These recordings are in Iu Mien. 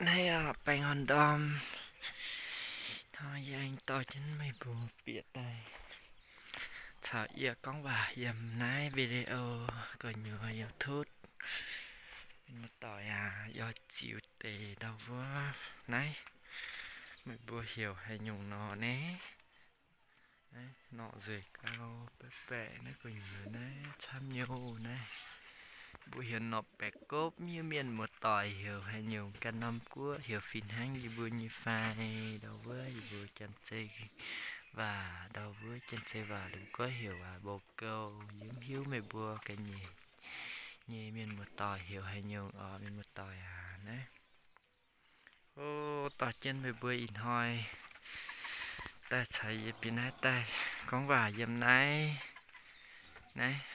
Naaiv aqv, baengh orn ndorm. Hnoi yie aengx dorh jienv meih mbuo bieqc daaih caux yie gorngv waac yiem naaiv video gu'nyuoz YouTube. Mienh muoz-doic aac, yie ziux deix ndau wuov naaiv, meih mbuo heuc haaix nyungc nor naaiv? Naaiv norqc nzueic gau, baeqc baeqc naaiv gu'nyuoz naaiv camv nyei naaiv. Mbuo heuc norqc baeqc gopv, mienh muoz-doic heuc haaix nyungc, ganh norm guoqv heuc fih hnangv yie mbuo nyei fai, ndau wuov yie mbuo janx-zei waac, ndau wuov janx-zei waac ninh mbuo gorngv heuc waac bou gou. Yie mv hiuv meih mbuo ga'nyiec nyei mienh muoz-doic heuc haaix nyungc oc, mienh muoz-doic aac naaiv. O, dorh jienv meih mbuo ih hnoi daaih caux yie bieqc naaiv daaih gorngv waac yiem naaiv. Naaiv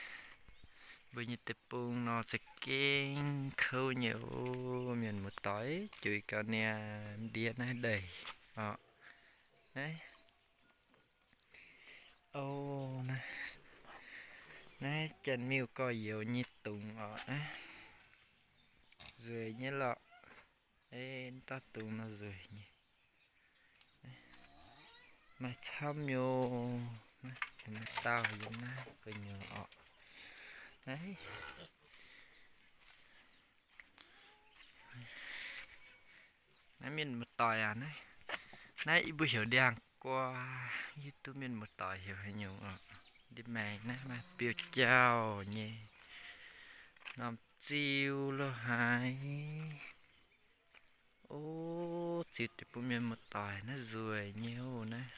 mbuo nyei deic-bung nor za'gengh kouv nyei o, mienh muoz-doic, juix gau niaa, ndiev naaiv ndeic oc. Naaiv, o, naaiv, naaiv janx-miuh gorx-youz nyei dungz oc. Naaiv nzueic nyei lorqc. Ei, daaih dungz nor nzueic nyei. Maaih camv nyei. Naaiv maaih dauh yiem naaiv gu'nyuoz oc. Naaiv, naaiv mienh muoz-doic aac, naaiv, naaiv yie mbuo heuc ndiangx-guaa, yie duqv mienh muoz-doic heuc haaix nyungc oc. Ndiev maengx naaiv maaih biouv-jauv nyei, norm ziu lo haaix. O, ziux deix bun mienh muoz-doic naaiv nzueic nyei o naaiv.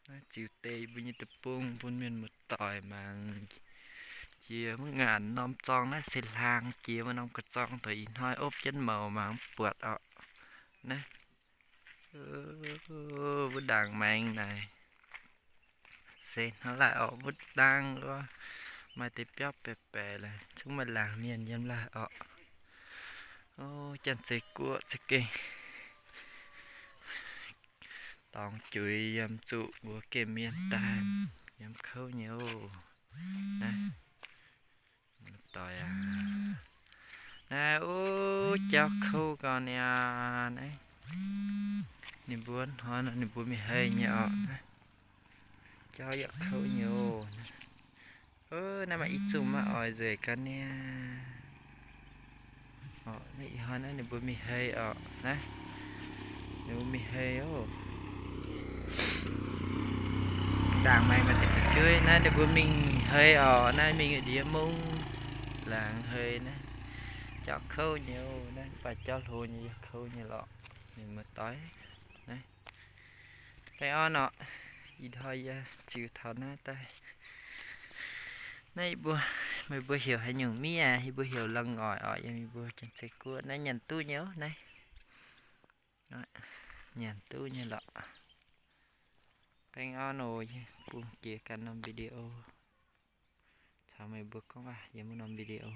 Naaiv ziux deix mbuo nyei deic-bung bun mienh muoz-doic mangc. Jiex mv ngaanc norm zorng naaiv se hlaang jiex, maaih norm ga'zorng dongh ih hnoi opv jienv mouc mangc mv buatc oc. Naaiv, wuov ndaangc maengx naaic se hnangv laaic oc, wuov ndaangc wuov maaih deix biauv baeqc baeqc lorqc, zungv maaih laangz mienh yiem laaic oc. O, janx-zei guoqv za'gengh dorngx juix yiem zuqc mbuo gemh mienh daaih, yiem kouv nyei oc. Naaiv, muoz-doic aac, naaiv o, jauv kouv gau niaa. Naaiv ninh mbuo hnoi nor ninh mbuo mingh hei nyei oc. Naaiv jauv yaac kouv nyei oc. Naaiv, o, naaiv maaih i zungh maiv oix nzueic gau niaa. Oc, naaiv ih hnoi naaiv ninh mbuo mingh hei oc. Naaiv ninh mbuo mingh hei oc. Ndaangc maengx maaih deix fu'jueiv naaiv ninh mbuo mingh hei oc. Naaiv mingh ndiev mungv laangz hei naaiv. Jauv kouv nyei oc. Naaiv mv baac jauv hlo nyei, yaac kouv nyei lorqc. Mienh muoz-doic, naaiv baengh orn oc. Ih hnoi yie ziux taux naaiv daaih. Naaiv yie mbuo, meih mbuo heuc haaix nyungc miev? Yie mbuo heuc la'ngoic oc. Yiem yie mbuo janx-zei guoqv naaiv nyanc duqv nyei oc. Naaiv nyanc duqv nyei lorqc. Baengh orn oc. Yie bungx jiex ganh norm video caux meih mbuo gorngv waac yiem wuov norm video.